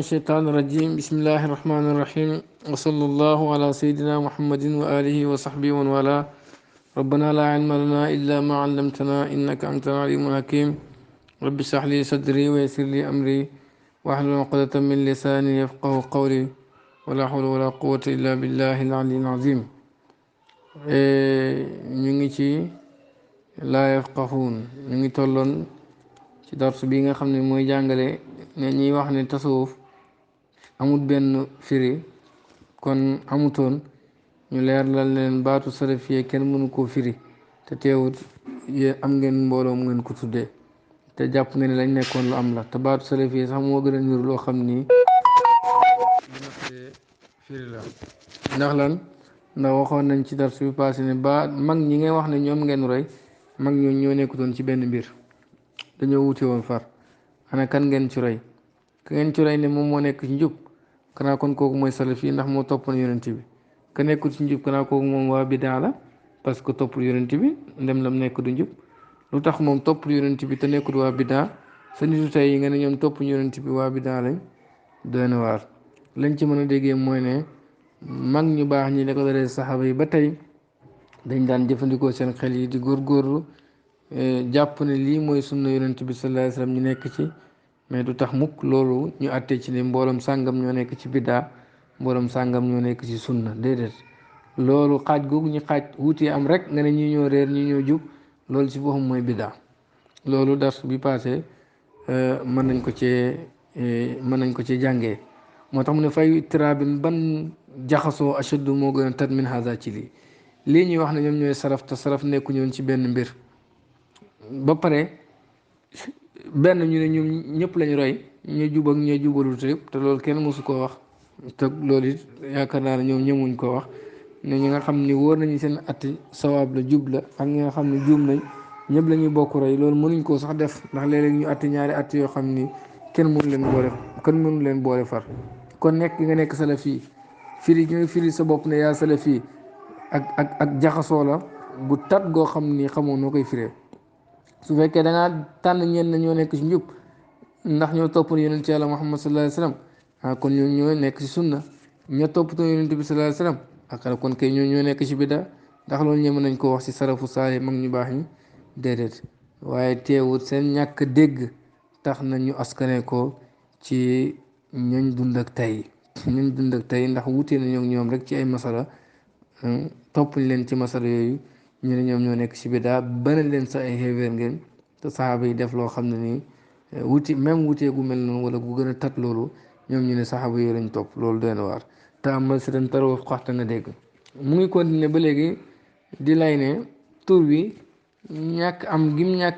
الشيطان الرجيم بسم الله الرحمن الرحيم وصلى الله على سيدنا محمد وآله وصحبه ومن والاه ربنا لا علم لنا إلا ما علمتنا إنك أنت العليم الحكيم رب اشرح لي صدري ويسر لي أمري واحلل عقدة من لساني يفقه قولي ولا حول ولا قوة إلا بالله العلي العظيم ñu ngi ci laa yafqahuun ñu ngi tolloon ci dars bi nga xam ne mooy jàngale ne ñuy wax ne tasawuf amut benn firi kon amutoon ñu leer lal leen baatu salafiyee kenn mënu koo firi te teewut am ngeen mbooloo mu ngeen ko tuddee te jàpp nga ne lañ nekkoon lu am la te baatu salafiyee sax moo gën a niru loo xam ni firi la ndax lan ndax waxoon nañ ci dars bi passé ne ba mag ñi ngay wax ne ñoom ngeen roy mag ñooñu ñoo nekkutoon ci benn mbir dañoo wute woon far ana kan ngeen ci roy ka ngeen ci roy ne moom moo nekk ci njub kanaa kon kooku mooy salafi ndax moo toppoon yonent bi ka nekkul ci njub kanaa kooku moom waa bidaa la parce que toppul yonent bi ndem lam nekk du njub lu tax moom toppul yonent bi te nekkul waa bidaa sa nitu tey yi nga ne ñoom topp yonent bi waa bidaa lañ doy na waar lañ ci mën a déggee mooy ne mag ñu baax ñi la ko daree saxaaba yi ba tey dañ daan jëfandikoo seen xel yi di góorgóorlu jàpp ne lii mooy sunna yonent bi sallallahu alayhi wasallam ñu nekk ci mais du tax mukk loolu ñu àttee ci ne mbooloom sàngam ñoo nekk ci biddaa mbooloom sàngam ñoo nekk ci sunna déedéet loolu xaaj googu ñu xaaj wuutee am rek nga ne ñi ñoo réer ñi ñoo jub loolu ci boppam mooy biddaa loolu dars bi passé mën nañ ko cee jàngee moo tax mu ne fay tiraabin ban jaxasoo ashaddu moo gën a tat min haza ci lii ñuy wax ne ñoom ñooy salaf te salaf nekku ñoon ci benn mbir ba pare benn ñu ne ñoom ñëpp lañu roy ñu jub ak ñu jubalul te loolu kenn mosu koo wax te loolu it yaakaar naa ne ñoom ñemuñ koo wax ne ñi nga xam ni wóor nañu seen atti sawaab la jub la ak ñi nga xam ne juum nañ ñëpp la ñuy bokk roy loolu mënuñ koo sax def ndax léeg-léeg ñu atti ñaari atti yoo xam ni kenn mënu leen boole far kon nekk nga nekk salafi firi gi nga firi sa bopp ne yaa salafi ak jaxasoo la bu tat goo xam ni xamoo noo koy firee su fekkee da ngaa tànn ñenn ñoo nekk ci njub ndax ñoo toppoon yonent ci yàlla Muhammad sallallahu alayhi wasallam kon ñoo nekk ci sunna ñoo toppatoo yonent bi sallallahu alayhi wasallam kon kay ñoo nekk ci bidda ndax loolu ñeme nañ ko wax ci sarafu saali mag ñu baax ñi déedéet waaye teewut seen ñàkk dégg tax na ñu askane ko ci ñooñ dund ak tey ndax wutee na ñoom rek ci ay masala toppuñ leen ci masala yooyu ñu ne ñoom ñoo nekk ci biddaa bana leen sax ay xéewéer ngeen te saxaaba yi def loo xam ne nii wutee gu mel noonu wala gu gën a tat loolu ñoom ñu ne saxaaba yooyu lañ topp loolu doy na waar te amal si dañ taroo xaxta nga dégg mu ngi continuer ba léegi di lay ne tur wi ñàkk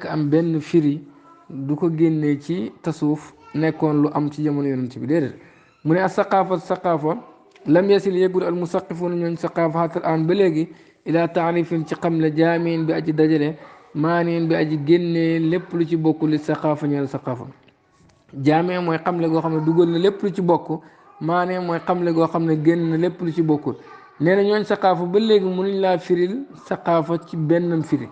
am benn firi du ko génnee ci tasuuf nekkoon lu am ci jamono yonent bi déedéet mu ne as saqaafa lam yasil yegul al musaqifuuna ñooñ saqaafa xatal aan ba léegi ila taarifin ci xam le jaamiin bi aji dajale maaniin bi aji génnee lépp lu ci bokk li saqaafa ñeel saqaafa jaamee mooy xamle goo xam ne dugal na lépp lu ci bokk maanee mooy xamle goo xam ne génn na lépp lu ci bokkul nee na ñooñ saqaafa ba léegi mënuñ laa firil saqaafa ci benn firi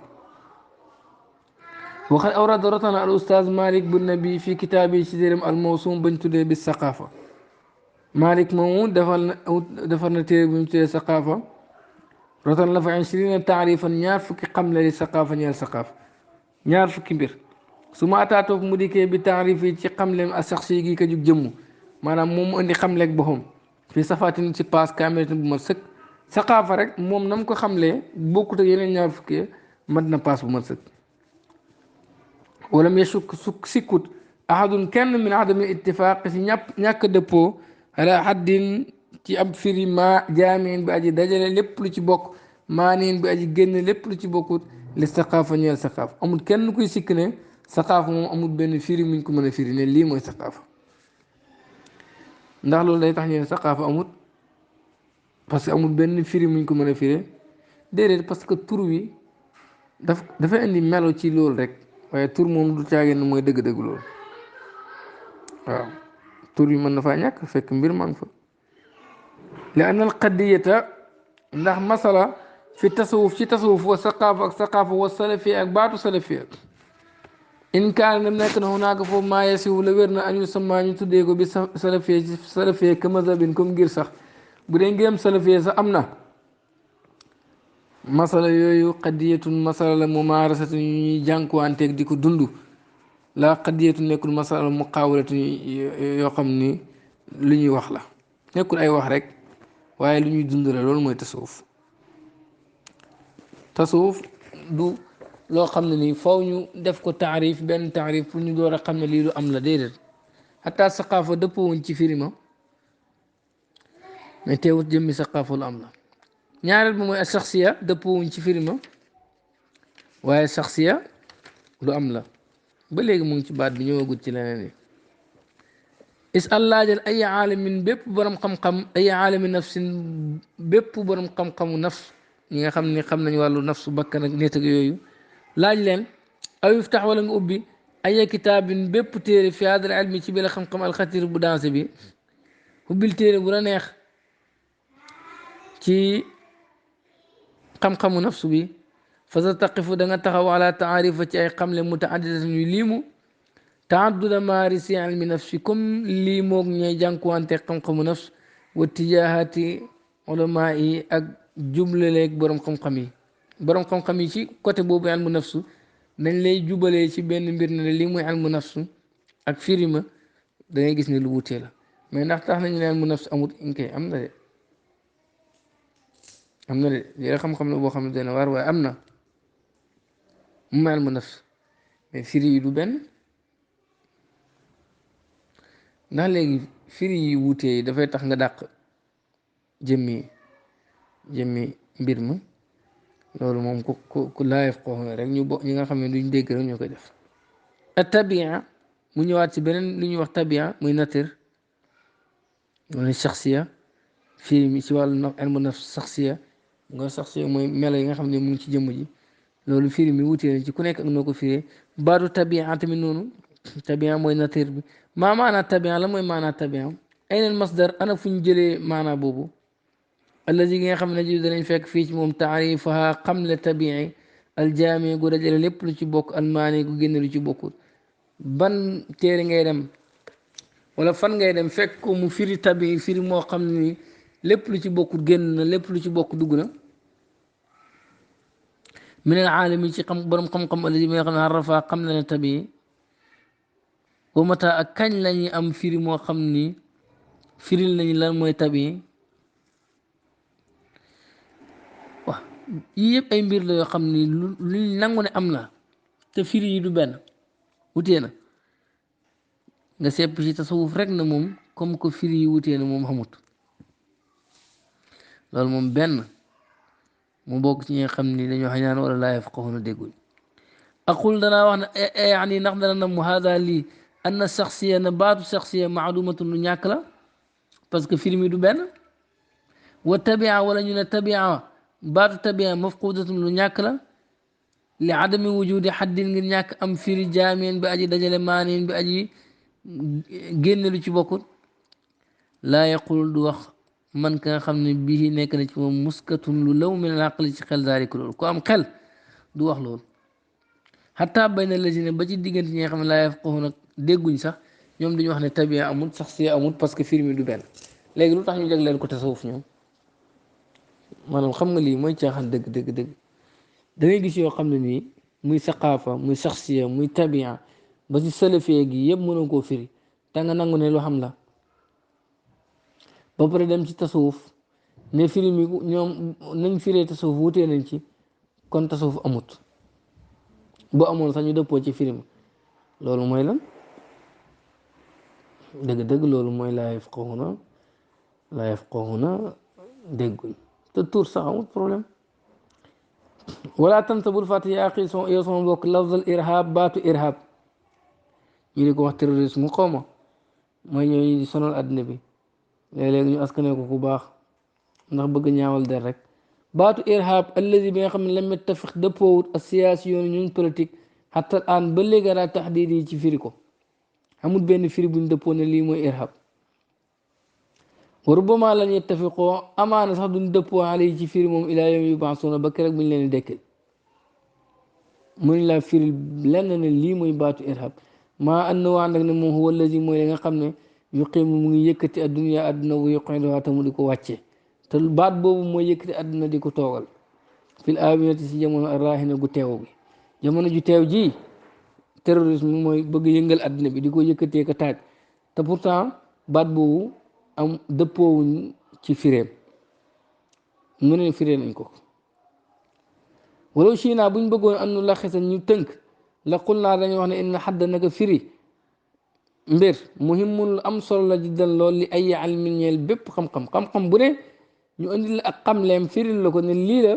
waxat awrada rotana al ustaaz malik bu nabi fi kitaabi ci téeram al mawsum bañ tuddee bi saqaafa malik moomu defar na téere bu ñu tuddee saqaafa rotan la fa 20 taarifan ñaar fukki xamle li saqaafa ñeel saqaafa ñaar fukki mbir su ma ataatoof mu dikkee bi taarif yi ci xamleem a saxsi gi ka jug jëmm maanaam moom mu indi xamleeg boppam fii safaatin ci paas kaamiratin bu mat sëkk saqaafa rek moom nam ko xamlee bokkut ak yeneen ñaar fukki mat na paas bu mat sëkk walam yashuk sikkut ahadun kenn min adami ittifaaq si ñàkk dëppoo ala haddin ci ab firi ma jaamiin bi aji dajale lépp lu ci bokk maaniin bi aji génn lépp lu ci bokkut li saqaafa ñeel saqaafa amul kenn kuy sikk ne saqaafa moom amul benn firi muñ ko mën a firi ne lii mooy saqaafa ndax loolu day tax ñu ne saqaafa amut parce que amul benn firi muñ ko mën a firi déedéet parce que tur wi dafa indi melo ci loolu rek waaye tur moom du caageen mooy dëgg-dëgg loolu waaw tur wi mën na faa ñàkk fekk mbir maa ngi fa li anna al qadiyata ndax masala fi tasawuf ci tasawuf wa saqaafa ak saqaafa wa salafi ak baatu salafi in kaan dem nekk na hunaaka foofu maa yasiwu la wér na añu sama ñu tuddee ko bi salafee ci salafee ka mazhabin comme ngir sax bu dee ngiram salafee sax am na masala yooyu xadiyatun masala la mumaarasatu ñuy jànkuwanteeg di ko dund la xadiyatu nekkul masala muqaawalatu yoo xam ni lu ñuy wax la nekkul ay wax rek waaye lu ñuy dund la loolu mooy tasawuf tasawuf du loo xam ne nii faw ñu def ko taarif benn taarif pour ñu door a xam ne lii lu am la déedéet xataa saqaafa dëppoo wuñ ci firima mais teewut jëmmi saqaafa lu am la ñaareel bi mooy saxsiya dëppoo wuñ ci firima waaye saxsiya lu am la ba léegi mu ngi ci baat bi ñëwagut ci leneen yi is allaajal ay aalamin bépp borom xam-xam ay aalami nafsin bépp borom xam-xamu nafs ñi nga xam ne xam nañ wàllu nafsu bakkan ak nit ak yooyu laaj leen aw yuftax wala nga ubbi ay kitaabin bépp téere fi hadal ilmi ci bi la xam-xam alxatir bu dansé bi ubbil téere bu la neex ci xam-xamu nafsu bi fa sa taqifu da nga taxaw ala taarifa ci ay xamle mutaadidatan yu liimu taadduda maarisi ilmi nafsi comme lii moog ñooy jànkuwante xam-xamu nafs wa tijaahati ulama yi ak jublaleeg borom xam-xam yi borom xam-xam yi ci côté boobu ilmu nafsu dañ lay jubalee ci benn mbir ne lii mooy ilmu nafsu ak firima da ngay gis ne lu wutee la mais ndax tax nañu ne ilmu nafsu amut inkay am na de am na de li xam-xam la boo xam ne dana war waaye am na mu ilmu nafsu mais firi yi du benn ndax léegi firi yi wutee yi dafay tax nga dàq jëmmi mbir ma loolu moom ku laayef xoox na rek ñi nga xam ne duñ dégg rek ñoo koy def ak tabia mu ñëwaat ci beneen lu ñuy wax tabia muy nature wala shaxsiya firi mi ci wàllu ilmu nafs shaxsiya nga shaxsiya mooy melo yi nga xam ne mu ngi ci jëmm ji loolu firi mi wutee na ci ku nekk ak noo ko firee baatu tabia tamit noonu tabia mooy nature bi maa maanaa tabia la mooy maanaa tabia ay neen masdar ana fu ñu jëlee maanaa boobu allazi gi nga xam ne ji danañ fekk fii ci moom taarifaha xamle tabii aljaami gu dajale lépp lu ci bokk almaani gu génne lu ci bokkul ban téere ngay dem wala fan ngay dem fekk ko mu firi tabii firi moo xam ni lépp lu ci bokkul génn na lépp lu ci bokk dugg na min al aalami ci xam borom xam-xam allazi bi nga xam ne arrafa xam na ne tabii wa mata ak kañ lañuy am firi moo xam ni firil nañu lan mooy tabii waaw yii yëpp ay mbir la yoo xam ni luñ nangu ne am na te firi yi du benn wutee na nga sepp ci tasawuf rek na moom comme que firi yi wutee na moom xamut loolu moom benn mu bokk ci ñi nga xam ni dañoo xañaan wala laa yafqahuuna dégguñ aqul danaa wax ne yaani ndax dana na mu haada lii anna shaxsiya na baatu shaxsiya maalumatun lu ñàkk la parce que firi mi du benn wa tabia wala ñu ne tabia baatu tabia mafqudatun lu ñàkk la li adami wujudi xaddin ngir ñàkk am firi jaameen bi aji dajale maaneen bi aji génne lu ci bokkut laa yaqul du wax man ka nga xam ne bii nekk na ci moom muskatun lu law min al aqli ci xel zaariku loolu ku am xel du wax loolu xataa bayna lazina ba ci diggante ñi nga xam ne laa yafqahuuna dégguñ sax ñoom dañu wax ne tabia amul shaxsiya amul parce que firi mi du benn léegi lu tax ñu jagleel ko tasawuf ñoom maanaam xam nga lii mooy caaxaan dëgg dëgg dëgg da ngay gis yoo xam ne nii muy saqaafa muy shaxsiya muy tabia ba ci salafee gi yëpp mënoo koo firi te nga nangu ne lu xam la ba pare dem ci tasawuf ne firi mi ñoom nañ firee tasawuf wutee nañ ci kon tasawuf amut bu amoon sax ñu dëppoo ci firi ma loolu mooy lan dëgg-dëgg loolu mooy laa yafqahuuna dégguñ te tur sax amut problème wala tansa bul fàtte yaa axi yow sama mbokk lafzal irhab baatu irhab ñu di ko wax terrorisme xaw ma mooy ñooñu di sonal àddina bi léeg-léeg ñu askane ko ku baax ndax bëgg ñaawal der rek baatu irhab allazi bi nga xam ne lam yattafiq dëppoowut ak siyaasi yoonu ñun politique xatta aan ba léegi raa taxdiid yi ci firi ko amul benn firi buñ dëppoo ne lii mooy irhab wa rubbama lan yattafiqoo amaana sax duñ dëppoo alay ci firi moom ilaa yawmi yubaasuuna ba keroog buñ leen di dekkil mënuñ laa firil lenn ne lii mooy baatu irhab maa ànd na ànd ak ne moom huwa allazi mooy li nga xam ne yuqiimu mu ngi yëkkati adduna adduna bu yuqiiduhaa te mu di ko wàcce te baat boobu mooy yëkkati adduna di ko toogal fil aawinati si jamono arrahina gu teew bi jamono ju teew ji terrorisme mooy bëgg yëngal adduna bi di ko yëkkatee ko taaj te pourtant baat boobu am dëppoowuñ ci firéem mu ne firee nañ ko walaw china buñ bëggoon am nu laxisa ñu tënk la xul naa dañuy wax ne inna xadda naka firi mbir muhimmun am solo la jiddan lool li ay almin ñeel bépp xam-xam xam-xam bu ne ñu indi la ak xamleem firil la ko ne lii la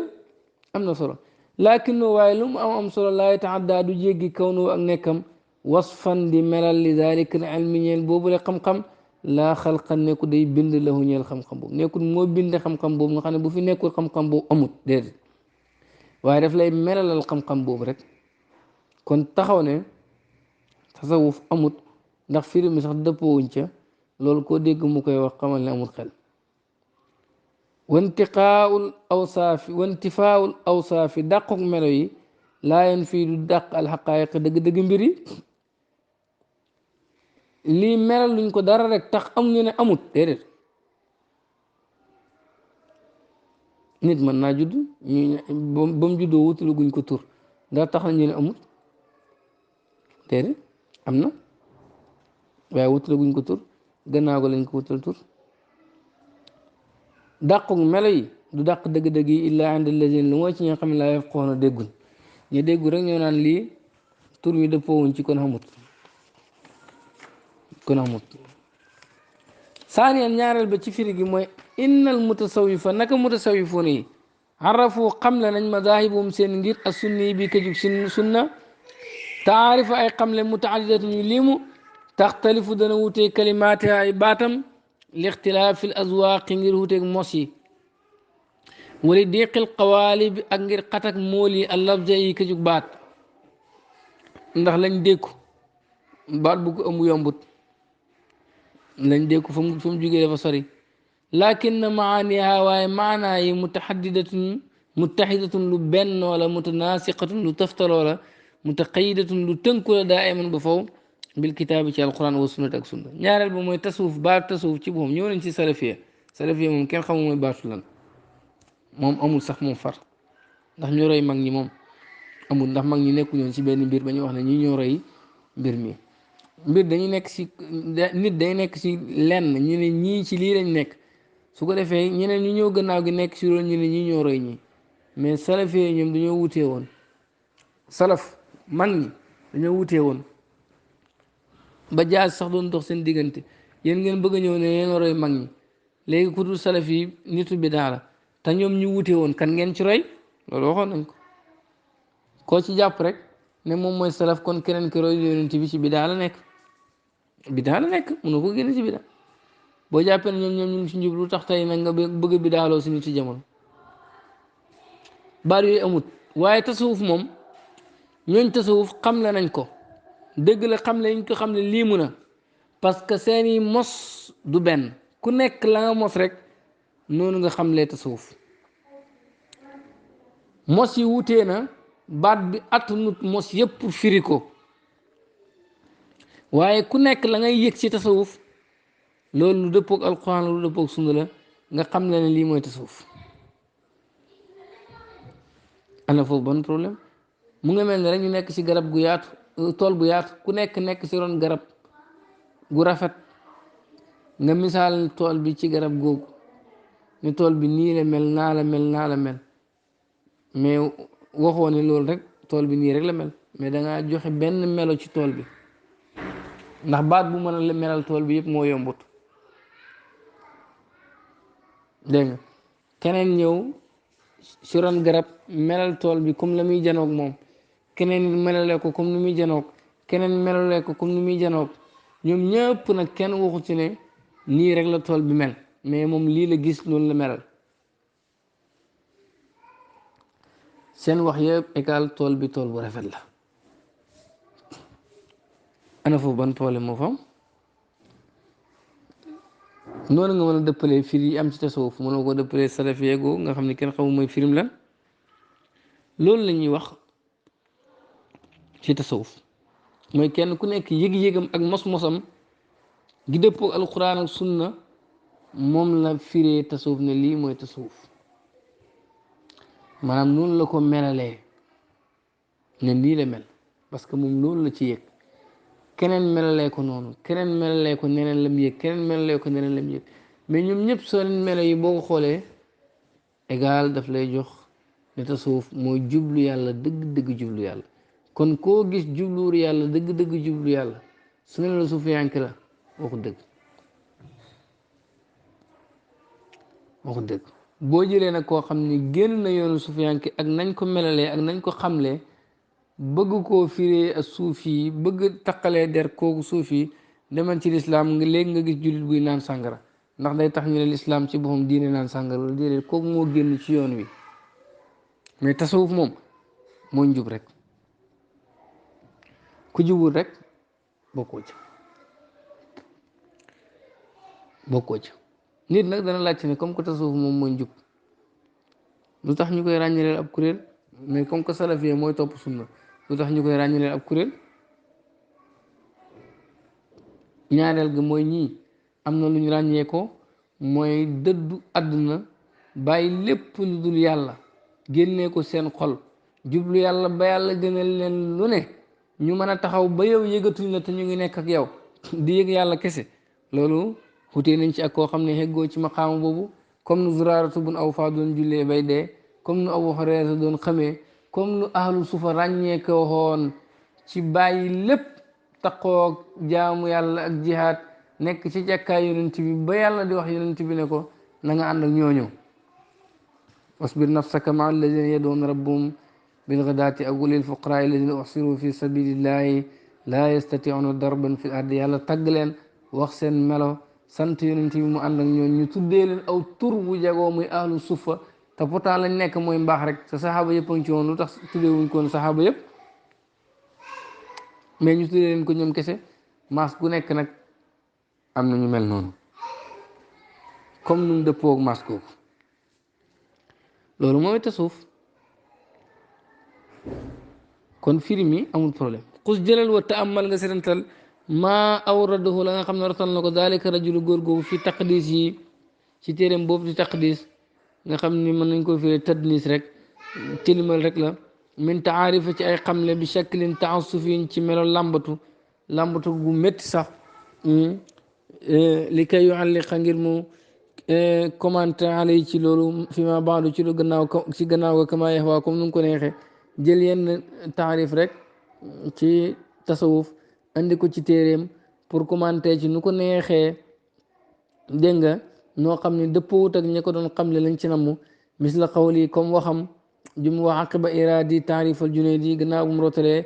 am na solo lakin waaye lu mu am solo laa yataadda du jéggi kawnoo ak nekkam wasfan di melal li dalika al almi ñeel boobu la xam-xam laa xalqa nekku day bind lahu ñeel xam-xam boobu nekkul moo bind xam-xam boobu nga xam ne bu fi nekkul xam-xam boobu amut déedéet waaye daf lay melalal xam-xam boobu rek kon taxaw ne tasawuf amut ndax firi mi sax dëppoowuñ ca loolu koo dégg mu koy wax xamal ne amut xel wantiqaaul awsaafi wantifaaul awsaafi dàquk melo yi laa yen fii du dàq alxaqaayiq dëgg-dëgg mbir yi lii melal luñ ko dara rek tax am ñu ne amut déedéet nit mën naa judd ñu ba mu juddoo wutalu guñ ko tur ndax tax na ñu ne amut déedéet am na waaye wutalu guñ ko tur gannaaw ko lañ ko wutal tur dàqu melo yi du dàq dëgg-dëgg yi illaa inda allazina lu mooy ci ñi nga xam ne laa yafqahuuna dégguñ ñu déggu rek ñoo naan lii tur wi dëppoowuñ ci kon xamut saaniyan ñaareel ba ci firi gi mooy innal mutasawifa naka mutasawifoon yi arafu xamle nañ madahibum seen ngir a sunni bi këjug sunna taarifa ay xamle mutaaddidatun yu liimu taxtalifu dana wutee kalimaati ay baatam lixtilaafi l azwaaqi ngir wuteeg mos yi wala diqil qawaalib ak ngir xatak mool yi al lafza yi këjug baat ndax lañ dékku baat bu ko ëmb yombut lañ dékku fa mu jógee dafa sori lakin maaniha waaye maanaa yi mutaxidatun lu bennoo la mutanaasiqatun lu taftaloo la mutaqayidatun lu tënku la daa iman ba faw bil kitaabi ci alquran wa sunnat ak sunna ñaareel ba mooy tasawuf baat tasawuf ci boppam ñëw nañ ci salafiya moom kenn xamul mooy baatu lan moom amul sax moom far ndax ñoo roy mag ñi moom amul ndax mag ñi nekku ñoon ci benn mbir ba ñu wax ne ñi ñoo roy mbir mi mbir dañuy nekk ci nit day nekk ci lenn ñu ne ñii ci lii lañ nekk su ko defee ñeneen ñu ñëw gannaaw gi nekk ci loolu ñu ne ñii ñoo roy ñi mais salafiya ñoom dañoo wutee woon salaf mag ñi dañoo wutee woon ba jaas sax doon dox seen diggante yéen ngeen bëgg a ñëw ne yéen roy mag ñi léegi ku dul salaf yi nitu bi daala te ñoom ñu wutee woon kan ngeen ci roy loolu waxoon nañ ko koo ci jàpp rek ne moom mooy salaf kon keneen ki roy yonent bi ci bidaa la nekk mënoo ko génne ci bidaa boo jàppee ne ñoom ñu ngi ci njub lu tax tey nag nga bëgg a bidaaloo si nit ci jamono baat yooyu amut waaye tasawuf moom ñooñ tasawuf xam la nañ ko dëgg la xam lañ ko xam ne lii mun a parce que seeni mos du benn ku nekk la nga mos rek noonu nga xam lee tasawuf mos yi wutee na baat bi attanut mos yëpp firi ko waaye ku nekk la ngay yëg ci tasawuf loolu lu dëppoog alquran lu dëppoog sunna la nga xam ne lii mooy tasawuf ana foofu ban problème mu nga mel ne rek ñu nekk ci garab gu yaatu tool bu yaatu ku nekk ci ron garab gu rafet nga misaal tool bi ci garab googu ne tool bi nii la mel naa la mel mais waxoo ne loolu rek tool bi nii rek la mel mais dangaa joxe benn melo ci tool bi ndax baat bu mën a melal tool bi yëpp moo yombut dégg nga keneen ñëw ci ron garab melal tool bi comme la muy janoog moom keneen melalee ko comme ni muy janoog keneen melalee ko comme ni muy janoog ñoom ñëpp nag kenn waxu ci ne nii rek la tool bi mel mais moom lii la gis loolu la melal seen wax yëpp égal tool bi tool bu rafet la ana foofu ban problème moo fa am noonu nga mën a dëppalee firi yi am ci tasawuf mënoo ko dëppalee salafiya googu nga xam ne kenn xamul mooy firim lan loolu la ñuy wax ci tasawuf mooy kenn ku nekk yëg-yëgam ak mos-mosam gi dëppoo alquran ak sunna moom la firee tasawuf ne lii mooy tasawuf maanaam noonu la ko melalee ne nii la mel parce que moom loolu la ci yëg keneen melalee ko noonu keneen melalee ko neneen la mu yëg keneen melalee ko neneen la mu yëg mais ñoom ñëpp soo leen melo yi boo ko xoolee égal daf lay jox ne tasawuf mooy jublu yàlla dëgg-dëgg jublu yàlla kon koo gis jubluwul yàlla dëgg-dëgg jublu yàlla su ne la suufiyanke la waxu dëgg waxu dëgg boo jëlee nag koo xam ni génn na yoonu suufiyanke ak nañ ko melalee ak nañ ko xamlee bëgg koo firee ak suuf yi bëgg taqalee der kooku suuf yi demal ci lislaam nga léegi nga gis jullit buy naan sàngara ndax day tax ñu ne lislaam ci boppam diine naan sàngara wala déedéet kooku moo génn ci yoon wi mais tasawuf moom moo njub rek ku jubul rek bokkoo ci bokkoo ci nit nag dana laajte ne comme que tasawuf moom mooy njub lu tax ñu koy ràññaleel ab kuréel mais comme que salafiyé mooy topp sunna lu tax ñu koy ràññaleel ab kuréel ñaareel ga mooy ñii am na lu ñu ràññee ko mooy dëddu àdduna bàyyi lépp lu dul yàlla génnee ko seen xol jublu yàlla ba yàlla gënal leen lu ne ñu mën a taxaw ba yow yëgatuñ la te ñu ngi nekk ak yow di yëg yàlla kese loolu xutee nañ ci ak koo xam ne xeggoo ci maqaama boobu comme nu Zuraaratu bun Awfa doon jullee bay dee comme nu Abu Hurayra doon xamee comme nu ahlu sufa ràññee ko woon ci bàyyi lépp taqoo jaamu yàlla ak jihaad nekk ci jàkkaay yonent bi ba yàlla di wax yonent bi ne ko na nga ànd ak ñooñu wasbir nafsaka maa alladina yaduuna rabbahum bilgadaati ak lil fuqaraa alladina uxsiru fi sabilillahi laa yastatiuna darban fi ardi yàlla tagg leen wax seen melo sant yonent bi mu ànd ak ñooñu ñu tuddee leen aw tur bu jagoo muy ahlu sufa te pourtant lañ nekk mooy mbaax rek te saxaaba yëpp a ngi ci woon lu tax tuddee wuñ ko woon saxaaba yëpp mais ñu tuddee leen ko ñoom kese maas gu nekk nag am na ñu mel noonu comme nu mu dëppoo ak maas kooku loolu mooy tasawuf kon firi mi amul problème xus jëlal wa taamal nga setantal maa awradahu la nga xam ne rotal na ko daalika rajulu góor googu fi taqdis yi ci téeréem boobu di taqdis nga xam ni mën nañ ko firi tadnis rek tilimal rek la min taarifa ci ay xamle bi shaklin taasufin ci melo lambatu gu métti sax li kay yualliqa ngir mu commenté ale yi ci loolu fi ma baadu ci lu gannaaw ci gannaaw ga kama yaxwaa comme nu mu ko neexee jël yenn taarif rek ci tasawuf andi ko ci téeréem pour commenter ci nu ko neexee dégg nga noo xam ne dëppoowut ak ña ko doon xamle lañ ci namm misla xawli comme waxam ju mu wax aqiba iradi taarifal junaydi gannaaw bu mu rotalee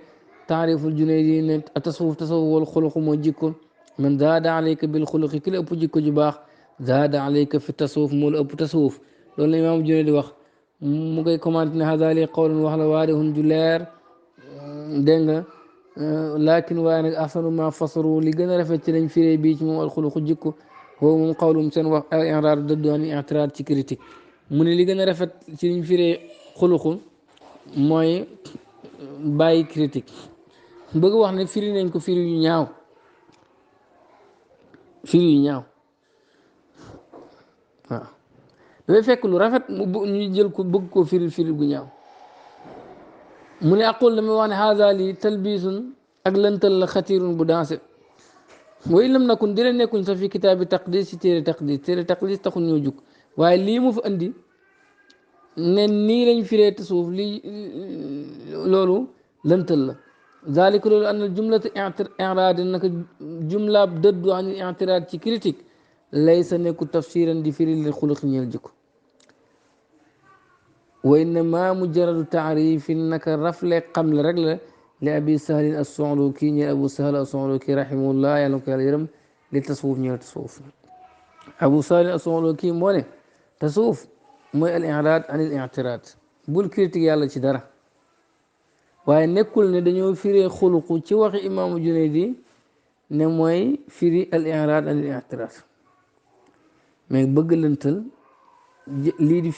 taariful junaydi ne tasawuf wal xuluqu moo jikko man zaada alayka bil xuluqi ki la ëpp jikko ju baax zaada alayka fi tasawuf moo la ëpp tasawuf loolu la imaam junaydi wax mu koy commenté ne hadali qawlun wax la waarihun ju leer dégg nga lakin waaye nag ahsanu ma fasaru li gën a rafet ci lañ firee bii ci moom alxuluqu jikko boobu moom xawlum seen wax al inraad dëddu an i'tiraad ci critique mu ne li gën a rafet ci liñ firee xuluqu mooy bàyyi critique bëgg wax ne firi nañ ko firi yu ñaaw waaw dafay fekk lu rafet mu ñu jël ko bëgg koo firi gu ñaaw mu ne aqul dama wax ne haada lii talbisun ak lëntal la xatirun bu dansé way lam nakun di la nekkuñ sax fi kitaabi taqdis ci téere taqdis taxul ñoo jug waaye lii mu fi andi ne nii lañ firee tasawuf lii loolu lëntal la zalika loolu an jumlatu i'raad naka jumlaab dëddu an i'tiraad ci critique laysa nekku tafsiran di firi li xuluqi ñeel jikko wa innama mujarradu taarifin naka rafle xam la rek la li abi sahlin as-Su'luki ñeel abu sahl as-Su'luki rahimahullah yàlla ko yàlla yërëm li tasawuf ñeel tasawuf abu sahlin as-Su'luki moo ne tasawuf mooy al i'raad an al i'tiraad bul critique yàlla ci dara waaye nekkul ne dañoo firee xuluqu ci waxi imaamu Junaydi ne mooy firi al i'raad an al i'tiraad mais bëgg lëntal lii di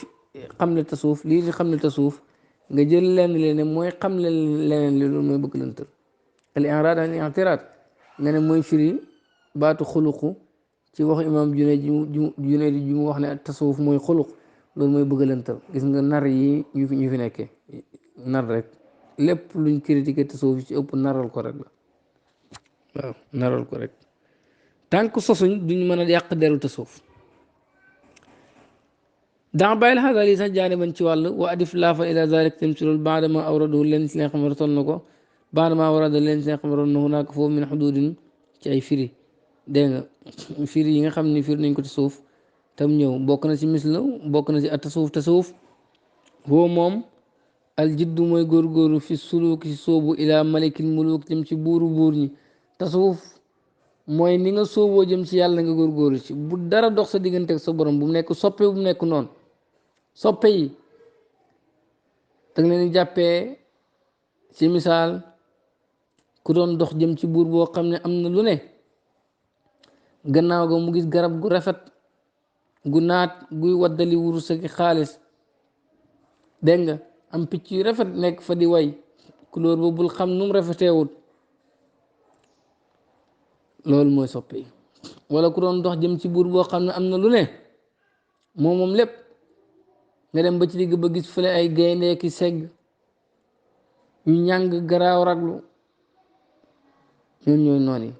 xam ne tasawuf lii di xam ne tasawuf nga jël lenn li ne mooy xam leen leneen li loolu mooy bëgg lëntal al i'raad an i'tiraad nga ne mooy firi baatu xuluqu ci wax imam Junayd ji mu wax ne tasawuf mooy xuluq loolu mooy bëgg lëntal gis nga nar yi ñu fi nekkee nar rek lépp luñ critiqué tasawuf ci ëpp naral ko rek la waaw naral ko rek tant que sosuñ duñ mën a yàq deru tasawuf daa bàyyil xaasa lii sax jaaniban ci wàll wa adif laafa ila zalik tam si loolu baadama awradahu leen si leen xam ne rotoon na ko baadama awrada leen si leen xam ne rotoon na hunaaka foofu min xududin ci ay firi dégg nga firi yi nga xam ne firi nañ ko tasawuf tam ñëw bokk na ci misla bokk na ci at tasawuf woo moom aljiddu mooy góorgóorlu fi suluki si soobu ila malikil muluk jëm ci buuru buur ñi tasawuf mooy ni nga sooboo jëm ci yàlla nga góorgóorlu ci bu dara dox sa diggante ak sa borom bu mu nekk soppe bu mu nekk noonu soppe yi danga leen di jàppee ci misaal ku doon dox jëm ci buur boo xam ne am na lu ne gannaaw ga mu gis garab gu rafet gu naat guy waddali wurus ak xaalis dégg nga am picc yu rafet nekk fa di way couleur ba bul xam nu mu rafeteewut loolu mooy soppe yi wala ku doon dox jëm ci buur boo xam ne am na lu ne moom lépp nga dem ba ci digg ba gis fële ay gaynde ki segg yu ñàng garaaw raglu ñoon ñooy noon yi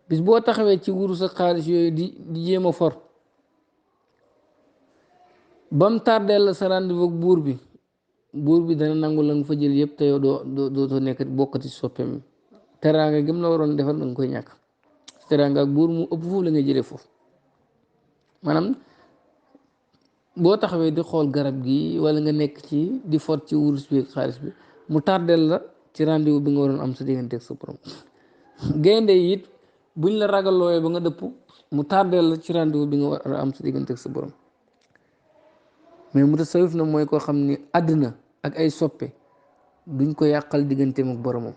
bis boo taxawee ci wurus ak xaalis yooyu di jéem a for bam tardeel la sa rendez-vous ak buur bi dana nangu la nga fa jël yëpp te yow doo nekk bokkati soppeem teraanga gëm la waroon defal da nga koy ñàkk teraanga ak buur mu ëpp foofu la ngay jëlee foofu maanaam boo taxawee di xool garab gi wala nga nekk ci di fot ci wurus bi xaalis bi mu tardeel la ci rendez-vous bi nga waroon am sa diggante ak sa borom gaynde yi it buñ la ragalooyee ba nga dëpp mu tardeel la ci rendez-vous bi nga war a am sa diggante ak sa borom mais mutasawif na mooy koo xam ni àddina ak ay soppe duñ ko yàqal digganteem ak boromam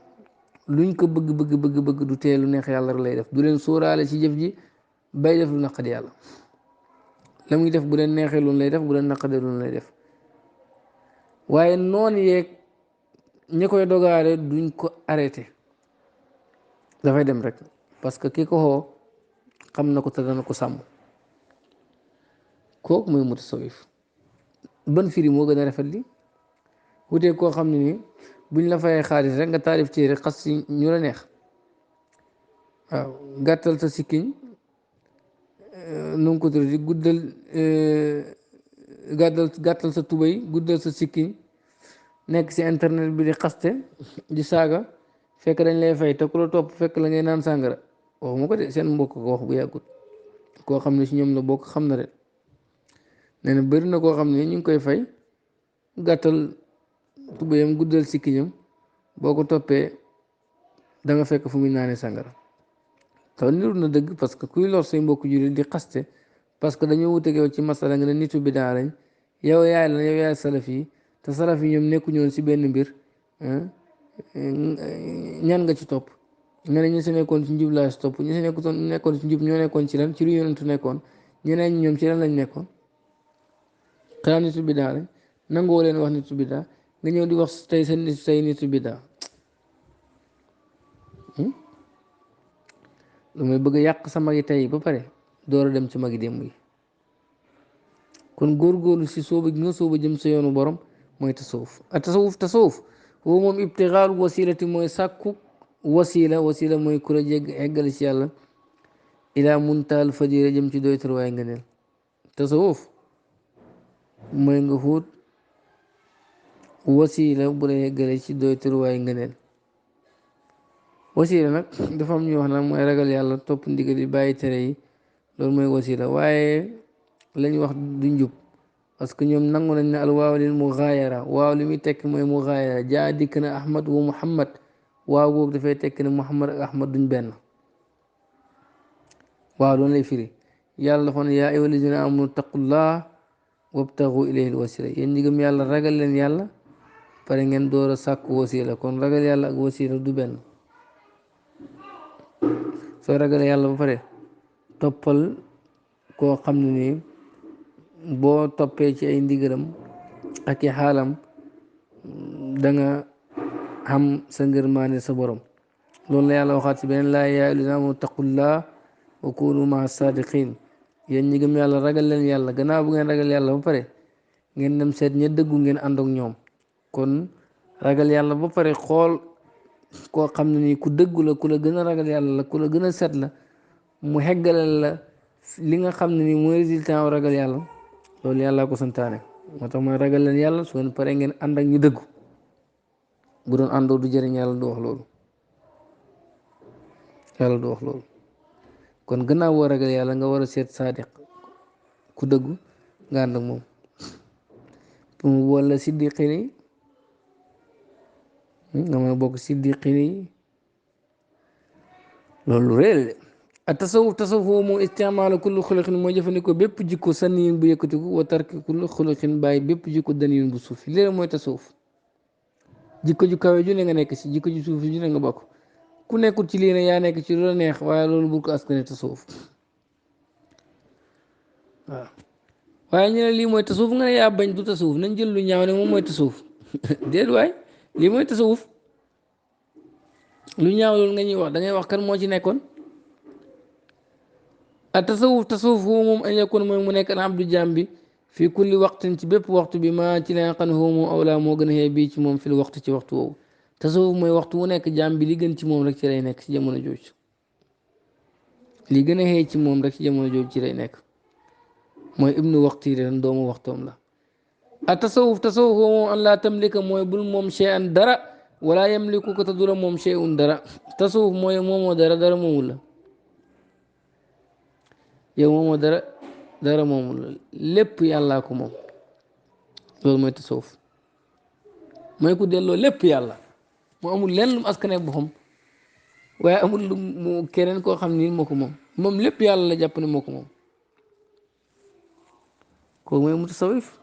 luñ ko bëgg du tee lu neex yàlla lay def du leen sóoraale ci jëf ji bay def lu naqadi yàlla la muy def bu leen neexee loolu lay def bu leen naqadee loolu lay def waaye noonu yeeg ñi koy dogaale duñ ko arrêté dafay dem rek parce que ki ko xoo xam na ko te dana ko sàmm kooku mooy mutasawif ban firi moo gën a rafet li wutee koo xam ne ni buñ la fayee xaalis rek nga taarif ci rek xas si ñu la neex waaw gàttal sa sikkiñ nu mu ko tuddati gàttal sa tubay guddal sa sikkiñ nekk si internet bi di xaste di saaga fekk dañ lay fay te ku la topp fekk la ngay naan sàngara waxuma ko de seen mbokk ko wax bu yàggut koo xam ne si ñoom la bokk xam na de nee na bëri na koo xam ne ñu ngi koy fay gàttal tubayam guddal sikkiñam boo ko toppee da nga fekk fu muy naanee sàngara taw niru na dëgg parce que kuy lor say mbokk jullit di xaste parce que dañoo wuteeg yow ci masala nga ne nitu bidaa lañ yow yaay salaf yi te salaf yi ñoom nekkuñu woon si benn mbir ñan nga ci topp nga ne ñu si nekkoon ci njub laa si topp ñu si nekkoon ci njub ñoo nekkoon ci lan ci lu yonentu nekkoon ñeneen ñi ñoom ci lan lañ nekkoon xanaa nitu bidaa lañ nangoo leen wax nitu bidaa nga ñëw di wax tey say nitu bidaa lu may bëgg a yàq sa magi tey ba pare door a dem ci magi démb yi kon góorgóorlu si sooba gi nga sooba jëm sa yoonu borom mooy tasawuf a tasawuf woo moom ibtixaalu wasilati mooy sàkku wasila mooy ku la eggale ci yàlla ilaa muntaal fadila jëm ci doy tarwaay nga neel tasawuf mooy nga xuut wasila bu la eggale ci doy tarwaay nga neel wasila nag dafa am ñu wax nag mooy ragal yàlla topp ndigal yi bàyyi tere yi loolu mooy wasila waaye lañ wax du njub parce que ñoom nangu nañ ne al waaw lil mugaayara waaw li muy tekk mooy mugaayara jaa dikk na ahmad wa muhammad waaw boobu dafay tekk ne muhammad ak ahmad duñ benn waaw loolu lay firi yàlla dafa ne yaa ayyuha allazina amanu taqullah wabtagu ilayhi al wasila yéen ñi gëm yàlla ragal leen yàlla pare ngeen door a sàkku wasila kon ragal yàlla ak wasila du benn soo ragalee yàlla ba pare toppal koo xam ne nii boo toppee ci ay ndigalam ak i xaalam da nga xam sa ngërmaane sa borom loolu la yàlla waxaat si beneen laa yaa ayyuhallazina aamanu taqullah wa kunu maa saadiqin yéen ñi gëm yàlla ragal leen yàlla gannaaw bu ngeen ragal yàlla ba pare ngeen dem seet ña dëggu ngeen ànd ak ñoom kon ragal yàlla ba pare xool koo xam ne nii ku dëggu la ku la gën a ragal yàlla la ku la gën a set la mu heggalal la li nga xam ne nii mooy résultat wu ragal yàlla loolu yàlla ko santaane moo tax mooy ragal leen yàlla su ngeen pare ngeen ànd ak ñu dëggu bu doon àndoo du jëriñ yàlla du wax loolu yàlla du wax loolu kon gannaaw boo ragal yàlla nga war a seet saadiq ku dëggu nga ànd ak moom pour mu boole siddiqin yi nga mën a bokk siddiqin yi loolu réel ak tasawuf moom isticmaala kullu xuluqin mooy jëfandikoo bépp jikko sanniyin bu yëkkatiku wa tarki kullu xuluqin bàyyi bépp jikko daniyin bu suufi léegi mooy tasawuf jikko ju kawe ju ne nga nekk si jikko ju suufi ju ne nga bokk ku nekkul ci lii ne yaa nekk ci lu la neex waaye loolu bul ko askane tasawuf waaw waaye ñu ne lii mooy tasawuf nga ne yaa bañ du tasawuf nañ jël lu ñaaw ne moom mooy tasawuf déet waay lii mooy tasawuf lu ñaaw loolu nga ñuy wax da ngay wax kan moo ci nekkoon a tasawuf moom an yakun mooy mu nekk an abdu jaam bi fii kulli waqtin ci bépp waxtu bi ma ci la nga xam ne moom awlaa moo gën a xëy bii ci moom fil waxtu ci waxtu woowu tasawuf mooy waxtu wu nekk jaam bi li gën ci moom rek ci lay nekk ci jamono jooju li gën a xëy ci moom rek ci jamono jooju ci lay nekk mooy ibnu waxti ren doomu waxtoom la a tasawuf moom an laa tamlika mooy bul moom shay'an dara wala yamliku ko te dura moom shay'un dara tasawuf mooy moomoo dara dara moomul la yow moomoo dara moomul la lépp yàllaa ko moom loolu mooy tasawuf mooy ku delloo lépp yàlla mu amul lenn lu mu askane boppam waaye amul lu mu keneen koo xam ni moo ko moom lépp yàlla la jàpp ne moo ko moom kooku mooy mutasawif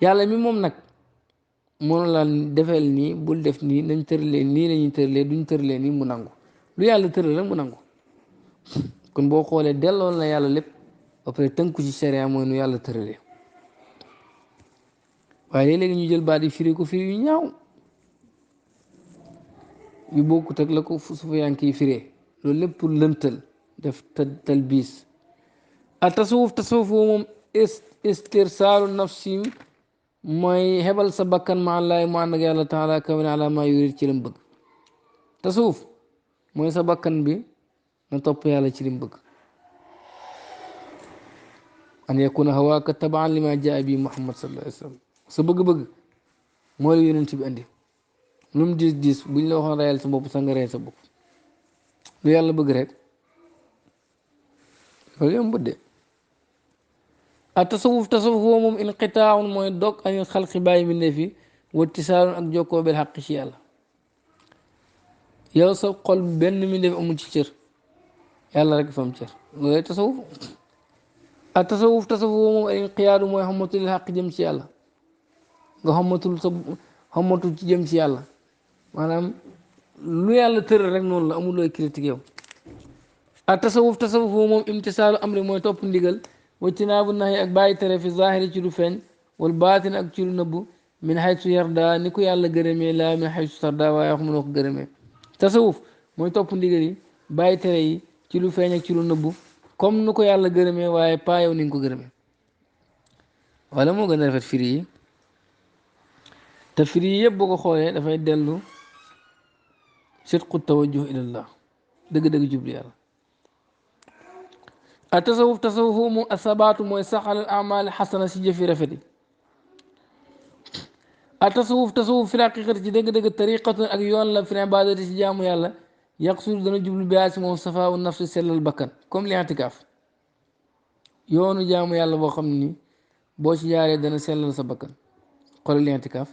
yàlla mi moom nag mënu la defeel nii bul def nii nañ tëralee nii lañuy tëralee duñ tëralee nii mu nangu lu yàlla tëralee mu nangu kon boo xoolee delloon la yàlla lépp ba pare tënku ci sharia mooy nu yàlla tëralee waaye léegi ñu jël baat yi firi ko firi yu ñaaw yu bokkut ak la ko sufiyanke yi firee loolu lépp pour lëntal def talbiis a tasawuf moom istirsaalu nafsi mooy xebal sa bakkan ma allahi mu ànd ak yàlla taala kawe ne ala maa yurid ci lim bëgg tasawuf mooy sa bakkan bi na topp yàlla ci lim bëgg an yakuna hawaaka tabaan li ma jaa bi muhammad sallallahu alayhi wa sallam sa bëgg-bëgg moo la yonent bi andi lu mu diis buñ la waxoon rayal sa bopp sa nga rey sa bopp lu yàlla bëgg rek loolu yombut de a tasawuf woo moom inqitaaun mooy dog anil xalqi bàyyi mbindee fi wattisaalun ak jokkoo bel xaq ci yàlla yow sa xol benn mbindee fi amul ci cër yàlla rek fa am cër loolu tasawuf a tasawuf woo moom al inqiyaadu mooy xamatul xaq jëm ci yàlla nga xamatul ci jëm ci yàlla maanaam lu yàlla tëral rek noonu la amul looy critique yow a tasawuf woo moom imtisaalu amri mooy topp ndigal wajtinaabu nahi ak bàyyi tere fi zahiri ci lu feeñ wal baatin ak ci lu nëbbu min xaysu yarda ni ko yàlla gërëmee laa min xaysu sarda waaye wax mënoo ko gërëmee tasawuf mooy topp ndigal yi bàyyi tere yi ci lu feeñ ak ci lu nëbbu comme nu ko yàlla gërëmee waaye pas yow ni nga ko gërëmee wala moo gën a rafet firi yi te firi yi yëpp boo ko xoolee dafay dellu sidqu tawajjuh ilallah dëgg-dëgg jublu yàlla a tasawuf mu asabaatu mooy saxalal amaali xasana si jëfi rafet yi a tasawuf fi laqiqati ci dëgg-dëgg tariqatun ak yoon la fi ibaadati si jaamu yàlla yaqsudu dana jublu bihaa si moom safaawu nafsi sellal bakkan comme li i'tikaaf yoonu jaamu yàlla boo xam ni boo ci jaaree dana sellal sa bakkan xoolal li i'tikaaf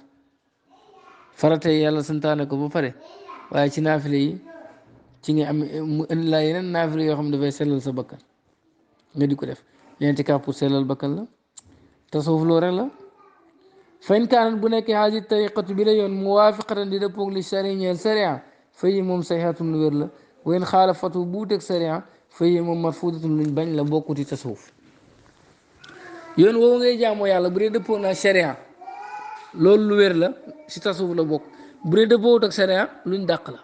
farata yi yàlla santaane ko ba pare waaye ci naafile yi ci nga am mu indi laa yeneen naafile yoo xam ne dafay sellal sa bakkan nga di ko def i'tikaaf pour sellal bakkan la tasawuf loo rek la fayn kaanat bu nekkee haadi tariqatu bi la yoon muwaafiqatan di dëppoog li sariñeel sariya fayi moom saxihatun lu wér la wayn xaalafatu buuteeg sariya fayi moom marfuudatun luñ bañ la bokkuti tasawuf yoon woowu ngay jaamoo yàlla bu dee dëppoo naa sariya loolu lu wér la si tasawuf la bokk bu dee dëppoowut ak sharia luñ dàq la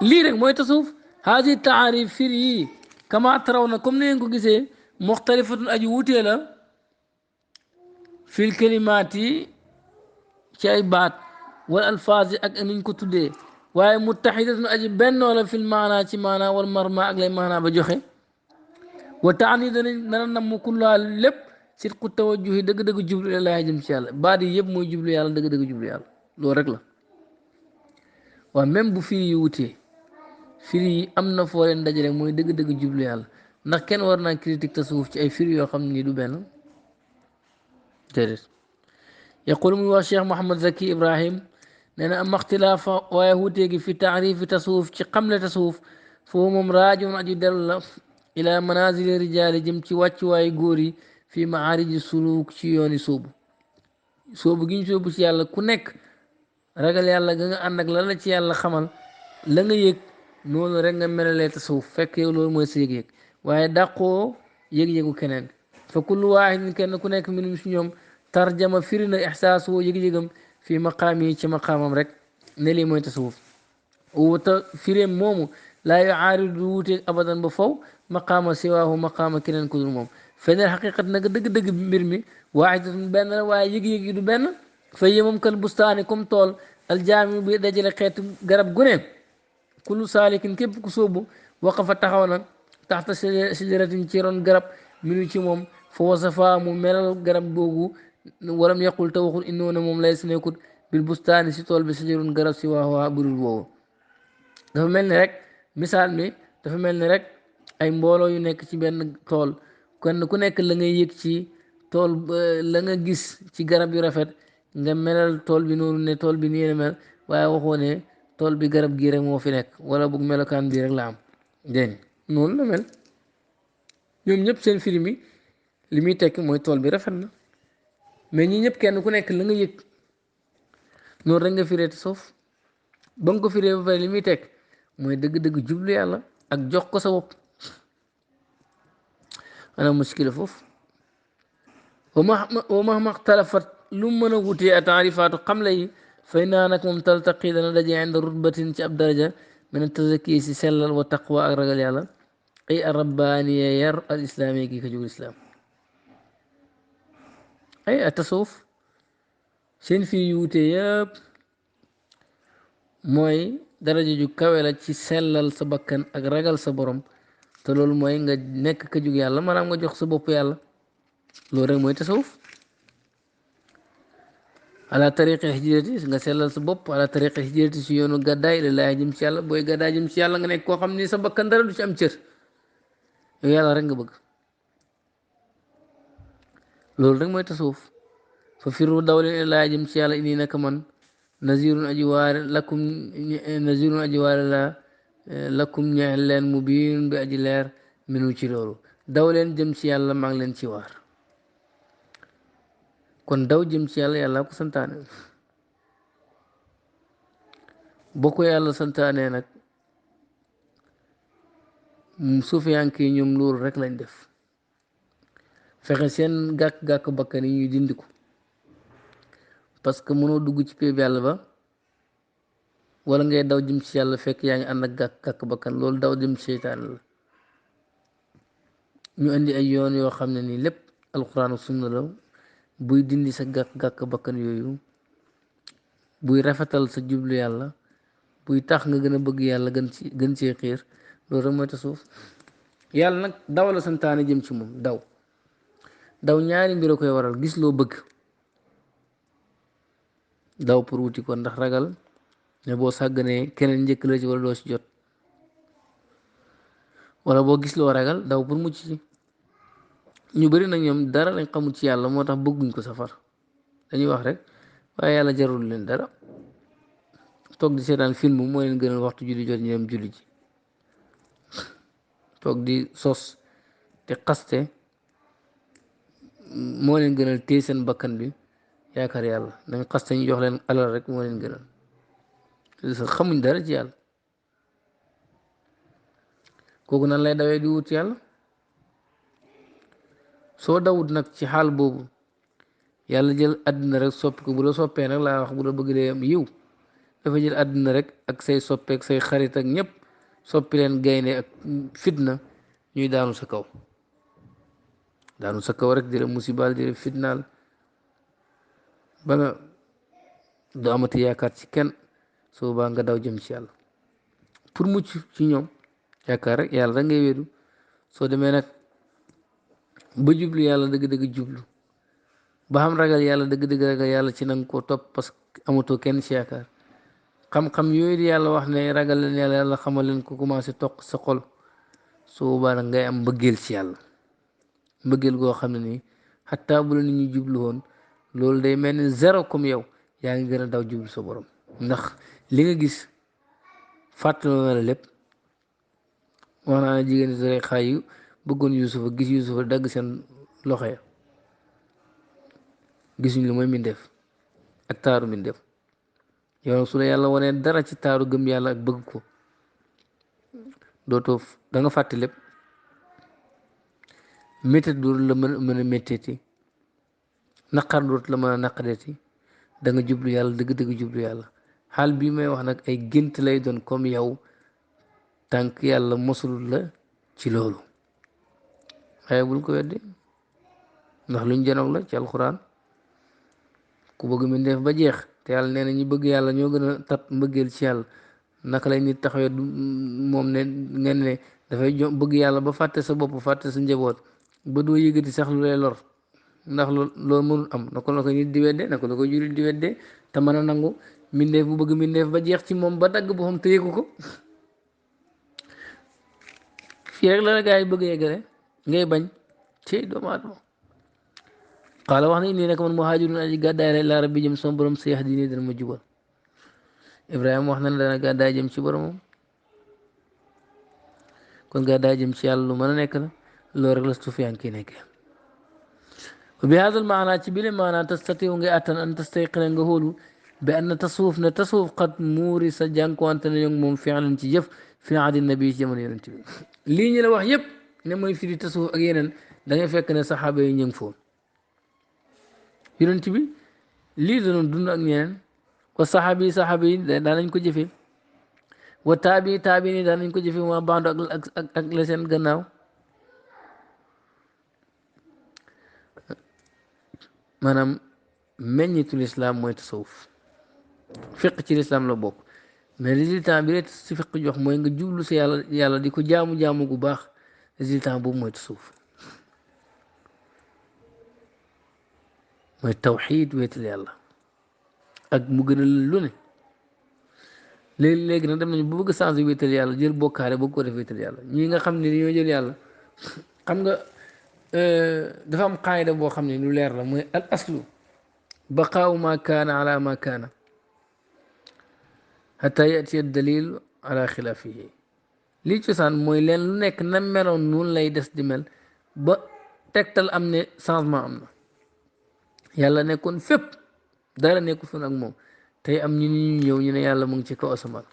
lii rek mooy tasawuf haadi taarif fir yi kama taraw na comme ni ngeen ko gisee muxtalifatun aji wutee la fil kalimaat yi ci ay baat wal alfaaz yi ak niñ ko tuddee waaye muttaxidatun aji bennoo la fil maana ci maana wal marma ak lay maana ba joxe wa taani dana namm kullaa lépp sidqu tawajjuhi dëgg-dëgg jublu ilallaahi jëm ci yàlla baat yi yëpp mooy jublu yàlla dëgg-dëgg jublu yàlla loolu rek la waaw même bu firi yi wutee firi yi am na foo leen dajale mooy dëgg-dëgg jublu yàlla ndax kenn war naa critique tasawuf ci ay firi yoo xam ni du benn déedéet yaqul muy wax Cheikh Mouhamed Zaki Ibrahim nee na am ixtilaafa waaye wutee gi fi taarifi tasawuf ci xamle tasawuf foofu moom raajoon aju dellu la ila manazili rijaali jëm ci wàccuwaayu góor yi fii maariji suluk ci yooni soobu gi ñu soobu ci yàlla ku nekk ragal yàlla ga nga ànd ak la la ci yàlla xamal la nga yëg noonu rek nga melalee tasawuf fekk yow loolu mooy sa yëg-yëg waaye dàqoo yëg-yëgu keneen fa kullu waahidin kenn ku nekk minum si ñoom tarjama firi na ixsaas woo yëg-yëgam fii maqaam yi ci maqaamam rek ne lii mooy tasawuf wuta firéem moomu laa yuaaridu du wuuteeg abadan ba faw maqaama siwaahu maqaama keneen ku dul moom feneen xaqiqat nag dëgg-dëgg mbir mi waaxidatun benn la waaye yëg-yëg yi du benn fa yemam kal bustaani comme tool aljaami bi dajale xeetu garab gu ne kullu saalikin képp ku sóobu waqafa taxaw na taxta sajaratin ci ron garab minu ci moom fa wasafa mu melal garab googu walam yaqul te waxul innoona moom lay si nekkut bil bustaani si tool bi sajarun garab si waa burul woowu dafa mel ni rek misaal mi dafa mel ni rek ay mbooloo yu nekk ci benn tool kon ku nekk la ngay yëg ci tool la nga gis ci garab yu rafet nga melal tool bi noonu ne tool bi nii la mel waaye waxoo ne tool bi garab gii rek moo fi nekk wala bug melokaan bii rek la am dégg noonu la mel ñoom ñëpp seen firi mi li muy tekki mooy tool bi rafet na mais ñi ñëpp kenn ku nekk la nga yëg noonu rek nga firee te soof ba nga ko firee ba pare li muy tekk mooy dëgg-dëgg jublu yàlla ak jox ko sa bopp ana muskila foofu wa mahma xtalafat lu mën a wutee a taarifaatu xam la yi fay naa nag moom taltaqi dana daje inda rutbatin ci ab daraja min tazaki si sellal wa taqwa ak ragal yàlla ay arabbaaniya yar al islaami kii ka jóg islaam ay a tasawuf seen fii yu wutee yëpp mooy daraja ju kawe la ci sellal sa bakkan ak ragal sa borom te loolu mooy nga nekk ka jóg yàlla maanaam nga jox sa bopp yàlla loolu rek mooy tasawuf ala tariqi hijrati nga sellal sa bopp ala tariqi hijrati si yoonu gàddaay lillaahi jëm ci yàlla booy gàddaay jëm ci yàlla nga nekk koo xam ni sa bakkan dara du ci am cër yow yàlla rek nga bëgg loolu rek mooy tasawuf fa firru daw leen lillaahi jëm ci yàlla inni naka man nazirun aji waare lakum nazirun aji waare la lakum ñeex leen mubiin bi aji leer minu ci loolu daw leen jëm ci yàlla maa ngi leen ci waar kon daw jëm ci yàlla yàlla ko santaane boo ko yàlla santaane nag suufiyanke yi ñoom loolu rek lañ def fexe seen gàkk-gàkk bakkan yi ñuy dindi ko parce que mënoo dugg ci péeb yàlla ba wala ngay daw jëm ci yàlla fekk yaa ngi ànd ak gàkk-gàkk bakkan loolu daw jëm ci seytaane la ñu indi ay yoon yoo xam ne nii lépp alquran ak sunna la buy dindi sa gàkk-gàkk bakkan yooyu buy rafetal sa jublu yàlla buy tax nga gën a bëgg yàlla gën cee xiir loolu rek mooy tasawuf yàlla nag daw la santaane jëm ci moom daw ñaari mbir a koy waral gis loo bëgg daw pour wuti ko ndax ragal ne boo sàgganee keneen njëkk la ci wala doo ci jot wala boo gis loo ragal daw pour mucc ci ñu bari nag ñoom dara lañ xamul ci yàlla moo tax bëgguñ ko safar dañuy wax rek waaye yàlla jarul leen dara toog di seetaan film moo leen gënal waxtu julli jot ñu dem julli ji toog di sos te xaste moo leen gënal téye seen bakkan bi yaakaar yàlla dañ xaste ñu jox leen alal rek moo leen gënal xamuñ dara ci yàlla kooku nan lay dawee di wut yàlla soo dawut nag ci xaal boobu yàlla jël àddina rek soppi ko bu la soppee nag laa wax bu la bëgg dee am yiw dafa jël àddina rek ak say soppeek say xarit ak ñëpp soppi leen gaynde ak fitna ñuy daanu sa kaw rek di la musibaal di la fitnaal ba nga du amati yaakaar ci kenn soo baa nga daw jëm ci yàlla pour mucc ci ñoom yaakaar rek yàlla rek ngay wéedu soo demee nag ba jublu yàlla dëgg-dëgg jublu ba xam ragal yàlla dëgg-dëgg ragal yàlla ci nanga koo topp parce que amatoo kenn ci yaakaar xam-xam yooyu di yàlla wax ne ragal leen yàlla yàlla xamal leen ko commencé toq sa xol su boobaa nag ngay am mbëggeel ci yàlla mbëggeel goo xam ne nii xataa bu la nit ñi jublu woon loolu day mel ni zéro comme yow yaa ngi gën a daw jublu sa borom ndax li nga gis fàttaloo na la lépp wax naa ne jigéen si rek xaay yu bëggoon yusufa gis yusufa dagg seen loxo ya gisuñ lu mooy mbindeef ak taaru mbindeef yow su la yàlla wanee dara ci taaru gëm yàlla ak bëgg ko dootoo da nga fàtte lépp métti dootu la mën a métteeti naqar dootu la mën a naqareeti da nga jublu yàlla dëgg-dëgg jublu yàlla xaal bii may wax nag ay gént lay doon comme yow tànk yàlla mosul la ci loolu waaye bul ko weddi ndax luñ janoog la ci alxuraan ku bëgg mbindeef ba jeex te yàlla nee na ñi bëgg yàlla ñoo gën a tat mbëggeel ci yàlla naka lay nit taxawee moom ne ngeen ne dafay bëgg yàlla ba fàtte sa bopp fàtte sa njaboot ba doo yëgati sax lu lay lor ndax loolu mënul am na ko nit di wedde na ko jurit di wedde te mën a nangu mbindeef bu bëgg mbindeef ba jeex ci moom ba dagg boppam te yëgu ko fii rek la gaa yi bëgg yeggale ngay bañ ci doomu aadama qaala wax na inni nag man muhaajirun aji gàddaay la ilaa rabbi jëm sama borom sayahdini dana ma jubal Ibrahima wax na ne dana gàddaay jëm ci boromam kon gàddaay jëm ci yàlla lu mën a nekk la loolu rek la Sufyaan kii nekkee wa bi haadal maanaa ci bile maanaa tastatiu nga attan an tastayqina nga hóolu bi anna tasawuf ne tasawuf xat muuri sa jànkuwante ne ñoom moom fi'lan ci jëf fi ahdi nabi ci jamono yonent bi lii ñu la wax yëpp ne mooy firi tasawuf ak yeneen da ngay fekk ne saxaaba yi ñu ngi foofu yonent bi lii danoon dund ak ñeneen wa saxaabi yi daan nañ ko jëfee wa taabi ni daan nañ ko jëfee ma bandu ak la seen gannaaw maanaam meññitu lislaam mooy tasawuf fiq ci lislaam la bokk mais résultat bi la si fiq jox mooy nga jublu si yàlla di ko jaamu gu baax résultat boobu mooy tasawuf mooy tawxiid wéetal yàlla ak mu gën a lu ne léegi nag dem nañu bu bëgg changé wéetal yàlla jël bokkaale bëgg ko def wéetal yàlla ñii nga xam ne dañoo jël yàlla xam nga dafa am qaayida boo xam ne lu leer la mooy al aslu baqaawu ma kaana ala ma kaana xata yati dalil ala xilaafihi lii cosaan mooy leen lu nekk na meloon noonu lay des di mel ba tegtal am ne changement am na yàlla nekkoon fépp dara nekku foon ak moom tey am ñu ñëw ñu ne yàlla mu ngi ci kaw asamaan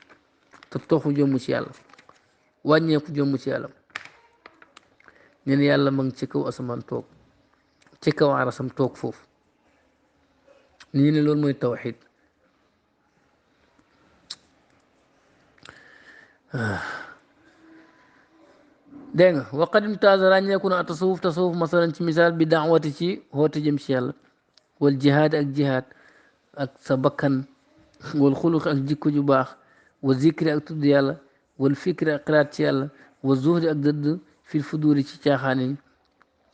te toxu jëmm ci yàlla wàññeeku jëmm ci yàlla ñu ne yàlla mu ngi ci kaw asamaan toog ci kaw arasam toog foofu ñu ne loolu mooy tawxiid dégg nga waqad imtaaza ràññeeku na tasawuf masalan ci misaal bi daawati ci woote jëm ci yàlla wal jihaad ak jihaad ak sa bakkan wal xuluq ak jikko ju baax wa zikri ak tudd yàlla wal fikri ak xalaat ci yàlla wa zuhdi ak dëdd fil fuduuri ci caaxaanin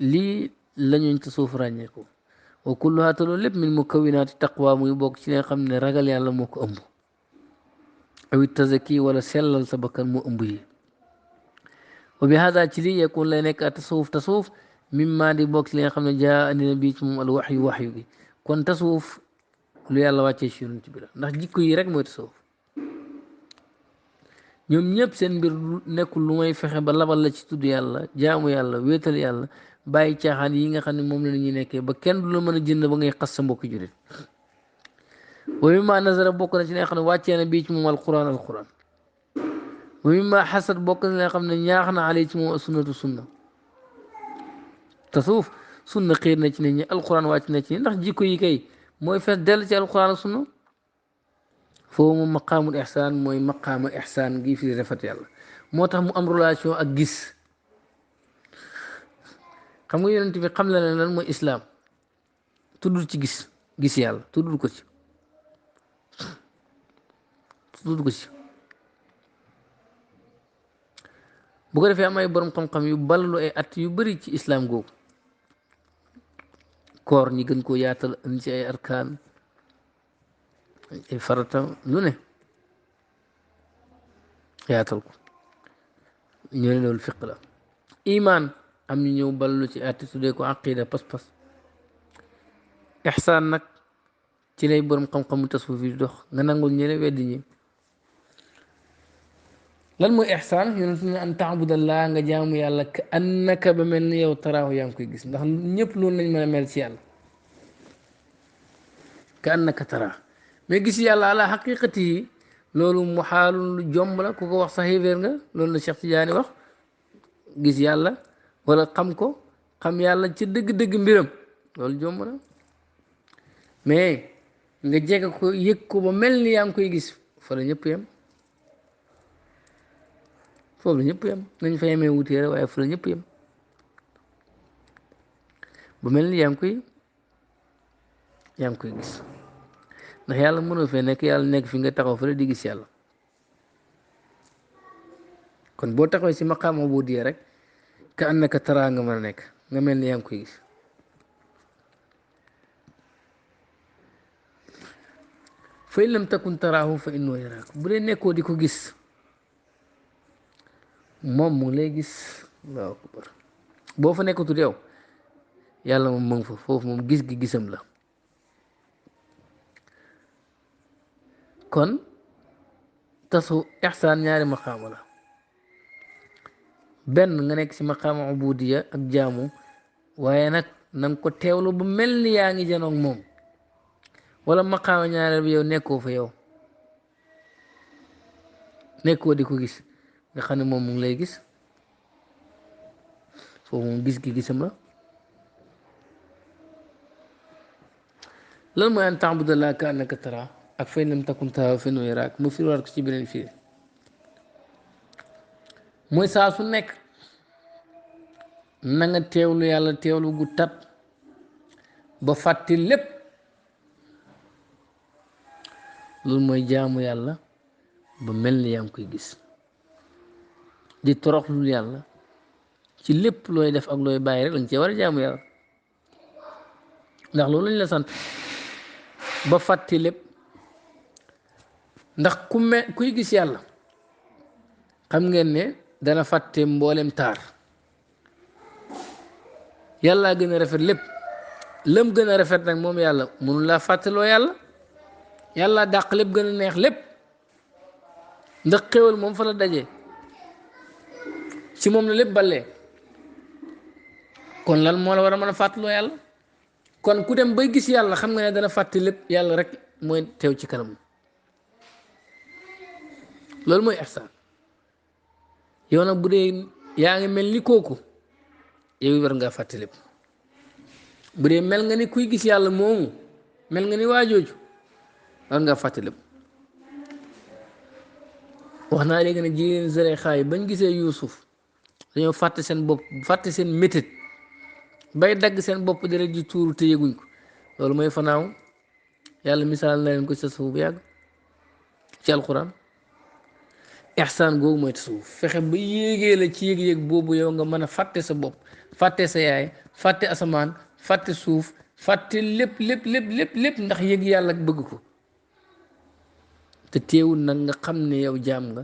lii lañuñ tasawuf ràññeeku wa kulluhaa te loolu lépp min mukawinaati taqwa muy bokk ci li nga xam ne ragal yàlla moo ko ëmb awi tazaki wala sellal sa bakkan moo ëmb yi wa bi hada ci lii yakun lay nekk a tasawuf mimma di bokk ci li nga xam ne jaa andi na bii ci moom al waxyu gi kon tasawuf lu yàlla wàccee ci yonent bi la ndax jikko yi rek mooy tasawuf ñoom ñëpp seen mbir nekkul lu may fexe ba labal la ci tudd yàlla jaamu yàlla wéetal yàlla bàyyi caaxaan yi nga xam ne moom la ñuy nekkee ba kenn du la mën a jënd ba ngay xas sa mbokki julit wa mimma nazara bokk na ci li nga xam ne wàccee na bii ci moom alquran wa mimma xasat bokk na li nga xam ne ñaax na ale ci moom sunnatu sunna tasawuf sunna xiir na ci nit ñi alquran wàcc na ci ndax jikko yi kay mooy fees dell ci alquran ak sunna foofu moom maqaamul ihsaan mooy maqaama ihsaan gi fi rafet yàlla moo tax mu am relation ak gis xam nga yonent bi xam la ne lan mooy islaam tuddul ci gis yàlla tuddul ko ci bu ko defee am ay borom xam-xam yu ballu ay at yu bari ci islaam googu koor ñi gën koo yaatal indi ci ay arkaan ay farata lu ne yaatal ko ñu ne loolu fiq la iman am ñu ñëw ballu ci atti tuddee ko aqida pas-pas ihsaan nag ci lay borom xam-xamu tasawuf yi dox nga nangul ñële weddi ñi lan mooy ihsaan yonent ne an taabudallaa nga jaamu yàlla ka annaka ba mel ni yow taraahu yaa ngi koy gis ndax ñëpp loolu lañ mën a mel ci yàlla ka annaka taraa mais gis yàlla ala xaqiqati yi loolu mu xaalul lu jomb la ku ko wax sax yéeféer nga loolu la Cheikh Tidiane wax gis yàlla wala xam ko xam yàlla ci dëgg-dëgg mbiram loolu jomb na mais nga jege ko yëg ko ba mel ni yaa ngi koy gis fa la ñëpp yem foofu la ñëpp yem nañ fa yemee wutee rek waaye fa la ñëpp yem ba mel ni yaa ngi koy gis ndax yàlla mënoo fee nekk yàlla nekk fi nga taxaw fa la di gis yàlla kon boo taxawee si maqaama boo diyee rek ka annaka taraa nga mën a nekk nga mel ni yaa ngi koy gis fa in lam takun taraahu fa innahu yaraak bu dee nekkoo di ko gis moom mu ngi lay gis allahu akbar boo fa nekkatul yow yàlla moom mu ngi fa foofu moom gis gi gisam la kon tasu ihsaan ñaari maqaama la benn nga nekk ci maqaama ubudiya ak jaamu waaye nag na nga ko teewlu bu mel ni yaa ngi janoog moom wala maqaama ñaareel bi yow nekkoo fa yow nekkoo di ko gis nga xam ne moom mu ngi lay gis foofu moom gis gi gisam la lan mooy an taabudallaaha ka annaka taraa ak fa in lam takun taraahu fa innahu yaraak mu firiwaat ko ci beneen fii mooy saa su nekk na nga teewlu yàlla teewlu gu tat ba fàtti lépp loolu mooy jaamu yàlla ba mel ni yaa ngi koy gis di toroxlul yàlla ci lépp looy def ak looy bàyyi rek lañ cee war a jaamu yàlla ndax loolu lañ la sant ba fàtti lépp ndax kuy gis yàlla xam ngeen ne dana fàtte mboolem taar yàlla gën a rafet lépp lëm gën a rafet nag moom yàlla mënul laa fàttaloo yàlla dàq lépp gën a neex lépp ndax xéwal moom fa la dajee ci moom la lépp ballee kon lan moo la war a mën a fàttaloo yàlla kon ku dem bay gis yàlla xam nga ne dana fàtte lépp yàlla rek mooy teew ci kanam loolu mooy ihsaan yow nag bu dee yaa ngi mel ni kooku yow war ngaa fàtte lépp bu dee mel nga ni kuy gis yàlla moomu mel nga ni waajooju war ngaa fàtte lépp wax naa léegi ne jigéen Zulaykha yi bañ gisee Yuusuf dañoo fàtte seen bopp fàtte seen métit bay dagg seen bopp deret ji tuuru te yëguñ ko loolu mooy fanaaw yàlla misaal na leen ko ci tasawuf bu yàgg ci alquran ihsaan googu mooy tasawuf fexe ba yéegee la ci yëg-yëg boobu yow nga mën a fàtte sa bopp fàtte sa yaay fàtte asamaan fàtte suuf fàtte lépp lépp ndax yëg yàlla bëgg ko te teewul nag nga xam ne yow jaam nga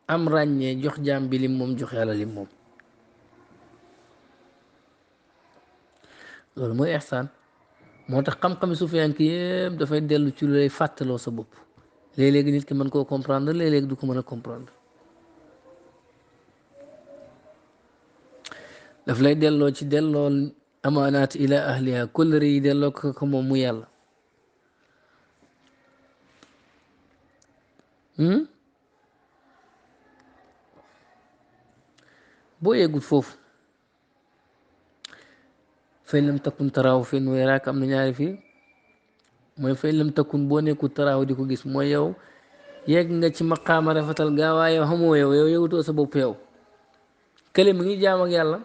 am ràññee jox jaam bi lim moom jox yàlla lim moom loolu mooy ihsaan moo tax xam-xami suufiyanke yëpp dafay dellu ci lu lay fàttaloo sa bopp léeg-léegi nit ki mën koo comprendre léeg-léegi du ko mën a comprendre daf lay delloo ci delloo amaanaat ila ahliha kóllëre yi delloo ko moom mu yàlla boo yeggul foofu in lam takun taraahu fa innahu yaraaka am na ñaari fii mooy fa in lam takun boo nekkul taraahu di ko gis mooy yow yegg nga ci maqaama rafetal gaa waaye yow xamoo yow yëgutoo sa bopp yow kële mi ngi jaam ak yàlla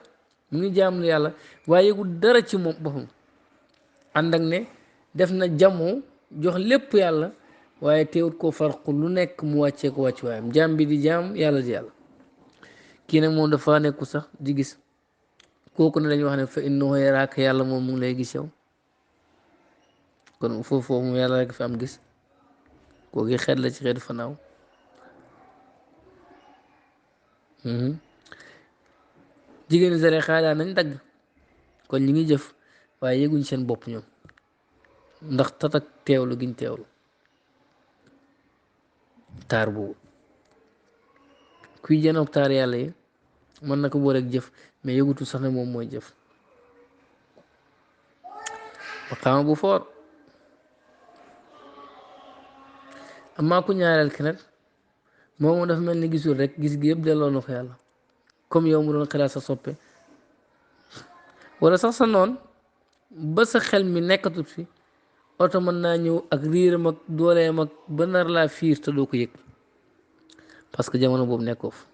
mu ngi jaam yàlla waaye yëgul dara ci moom boppam ànd ak ne def na jamoo jox lépp yàlla waaye teewut ko farqu lu nekk mu wàccee ko wàcc waayam jaam bi di jaam yàlla di yàlla kii nag moom dafa nekku sax di gis kooku ne dañuy wax ne fa innahu yaraaka yàlla moom mu ngi lay gis yow kon foofu mu yàlla rek fi am gis kooku xeet la ci xeetu fanaaw jigéenu zare xaadaa nañ dagg kon ñi ngi jëf waaye yëguñ seen bopp ñoom ndax tatak teewlu giñ teewlu taar boobu kuy janoog taar yàlla yi mën na ko booleeg jëf mais yëgutu sax ne moom mooy jëf maqaama bu foor amaa ku ñaareel ki nag moom dafa mel ni gisul rek gis gi yëpp delloo na ko yàlla comme yow mu doon xalaat sa soppe wala sax sa noon ba sa xel mi nekkatut fi oto mën naa ñëw ak riiram ak dooleem ak ba nar laa fiir te doo ko yëg parce que jamono boobu nekkoo fa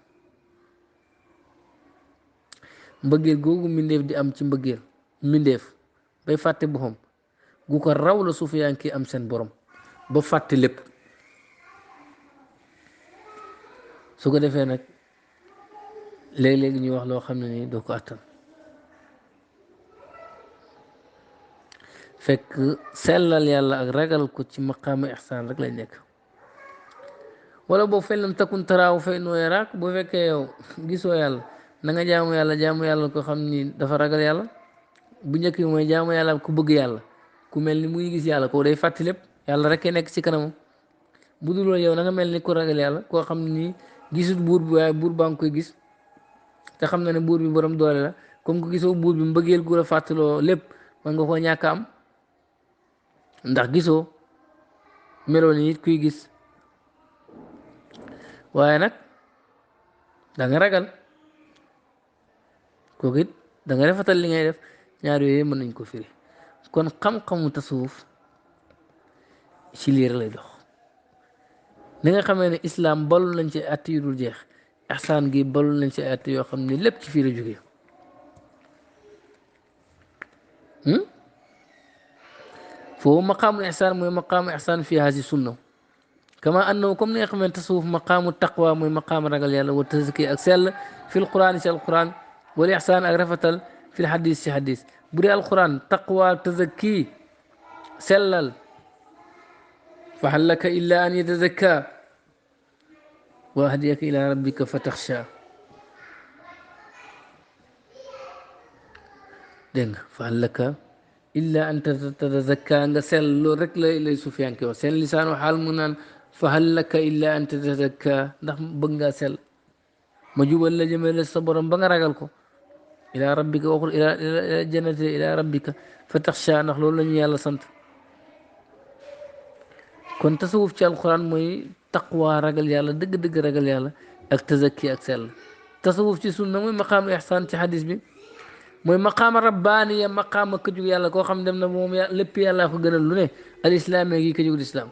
mbëggeel googu mbindeef di am ci mbëggeel mbindeef bay fàtte boppam gu ko raw la suuf yaa ngi am seen borom ba fàtte lépp su ko defee nag léeg-léegi ñuy wax loo xam ne nii doo ko attan fekk sellal yàlla ak ragal ko ci maqaama ihsaan rek lañ nekk wala boo fa in lam takun taraahu fa innahu yaraak boo fekkee yow gisoo yàlla na nga jaamu yàlla ko xam ni dafa ragal yàlla bu njëkk bi mooy jaamu yàlla ku bëgg yàlla ku mel ni muy gis yàlla koo day fàtti lépp yàlla rek nekk ci kanamam bu dul loolu yow na nga mel ni ku ragal yàlla koo xam ni gisut buur bi waaye buur baa ngi koy gis te xam na ne buur bi borom doole la comme que gisoo buur bi mbëggeel gu la fàttaloo lépp mën nga koo ñàkk am ndax gisoo meloo ni nit kuy gis waaye nag da nga ragal kooku it da nga rafetal li ngay def ñaar yooyu mën nañ ko firi kon xam-xamu tasawuf ci liir lay dox ni nga xamee ne islam balul nañ ci att yu dul jeex ihsaan gi balul nañ ci att yoo xam ne lépp ci fii la jógee foofu maqaamul ihsaan mooy maqaamu ihsaan fi haasi sunna kama annahu comme ni nga xamee ne tasawuf maqaamu taqwa mooy maqaamu ragal yàlla wa tazkiya ak sell fi alquran ci alquran wal ihsaan ak rafetal fi lxadis ci xadis bu dee alquran taqwa tazakki sellal fa hal laka illa an yatazakka wa ahdiyaka ila rabbika fa taxsha dégg nga fa hal laka illa an tatazakka nga sell loolu rek lay Sufyaan ki wax seen lisaanu xaal mu naan fa hal laka illa an tatazakka ndax bëgg ngaa sell ma jubal la jëmale sa borom ba nga ragal ko ila rabbika waxul ila jannati ila rabbika fa taxsha ndax loolu la ñu yàlla sant kon tasawuf ci alquran mooy taqwa ragal yàlla dëgg-dëgg ragal yàlla ak tazakki ak sell tasawuf ci sunna mooy maqaama ihsaan ci xadis bi mooy maqaama rabbaaniya maqaama këjug yàlla koo xam dem na moom lépp yàlla ko gënal lu ne al islaam gi këjug lislaam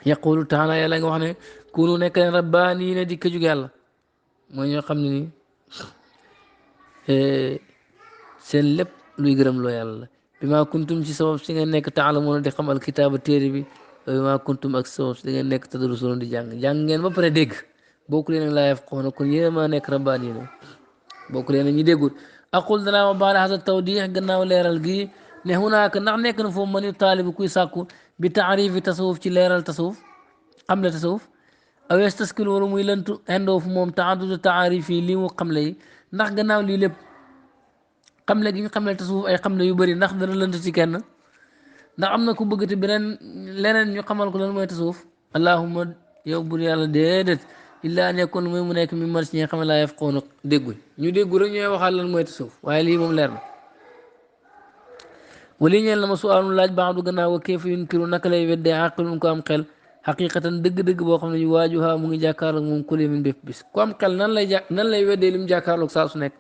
yaqulu taala yàlla nga wax ne kunu nekk leen rabbaani ne di këjug yàlla mooy ñoo xam ne ni seen lépp luy gërëm loo yàlla la bi maa kuntum ci sabab si ngeen nekk taalamuuna di xam alkitaaba téere bi bi maa kuntum ak sabab si ngeen nekk tadrusuuna di jàng ngeen ba pare dégg bokku leen ak laa yafqahuuna kon yéen maa nekk rabbaani ne bokku leen ak ñi déggul aqul danaa ma baada hasa tawdix gannaaw leeral gi ne hunaaka ndax nekk na foofu man yu taalibu kuy sàkku bi taarifi tasawuf ci leeral tasawuf xamle tasawuf aw yastaskil wala muy lëntu indoo fu moom taadudu taarif yi lii mu xamle yi ndax gannaaw lii lépp xamle gi nga xamle tasawuf ay xamle yu bëri ndax dana lënt ci kenn ndax am na ku bëgg te beneen leneen ñu xamal ko lan mooy tasawuf allahumma yow bur yàlla déedéet illaa an yakun muy mu nekk mi man si ñi nga xam ne laa yafqahuuna dégguñ ñu déggu rek ñooy waxaat lan mooy tasawuf waaye lii moom leer na wali ñeel na ma suwaalum laaj baax du gannaaw wa kayfa yunkiru naka lay weddee àqilun ko am xel xaqiqatan dëgg-dëgg boo xam ne ñu waajuha mu ngi jàkkaarloog moom kulli min bépp bis ku am xel nan lay weddee li mu jàkkaarloog saa su nekk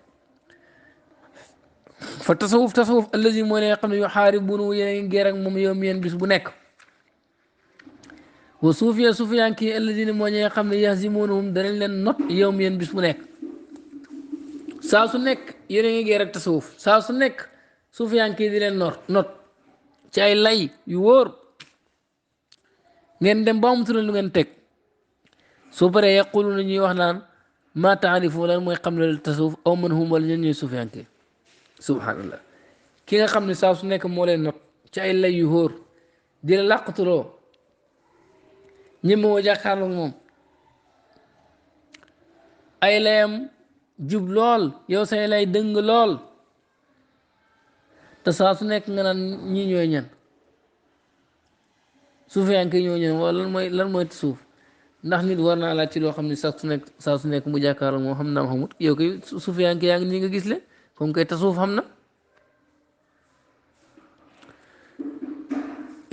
fa tasawuf allazi moo ne nga xam ne yu xaaribunu yéen a ngi geer ak moom yow mi yéen bis bu nekk wa suufiyanki allazi moo ñi nga xam ne yahzimunhum danañ leen not yow mi yéen bis bu nekk saa su nekk yéen a ngi geer ak tasawuf saa su nekk suufiyanki di leen not ci ay lay yu wóor ngeen dem ba amutu lu ngeen teg soo paree yaquluna ñuy wax naan ma taarifu lan mooy xam ne tasawuf aw man hum wala ñen ñuy suufiyanki subhanallah ki nga xam ne saa su nekk moo leen not ci ay lay yu wóor di la làqatuloo ñemewo jàkkaarloog moom ay layam jub lool yow say lay dëng lool te saa su nekk nga naan ñii ñooy ñan suufiyanke ñoo ñan wala lan mooy suuf ndax nit war naa laaj ci loo xam ne saa su nekk mu jàkkaarloog moom xam naa xamut yow koy suufiyanke yaa ngi nii nga gis le comme kay tasawuf xam na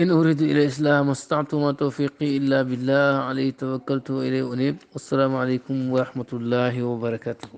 إن أريد إلى الإسلام ما استطعت وما توفيقي إلا بالله عليه توكلت وإليه أنيب والسلام عليكم ورحمة الله وبركاته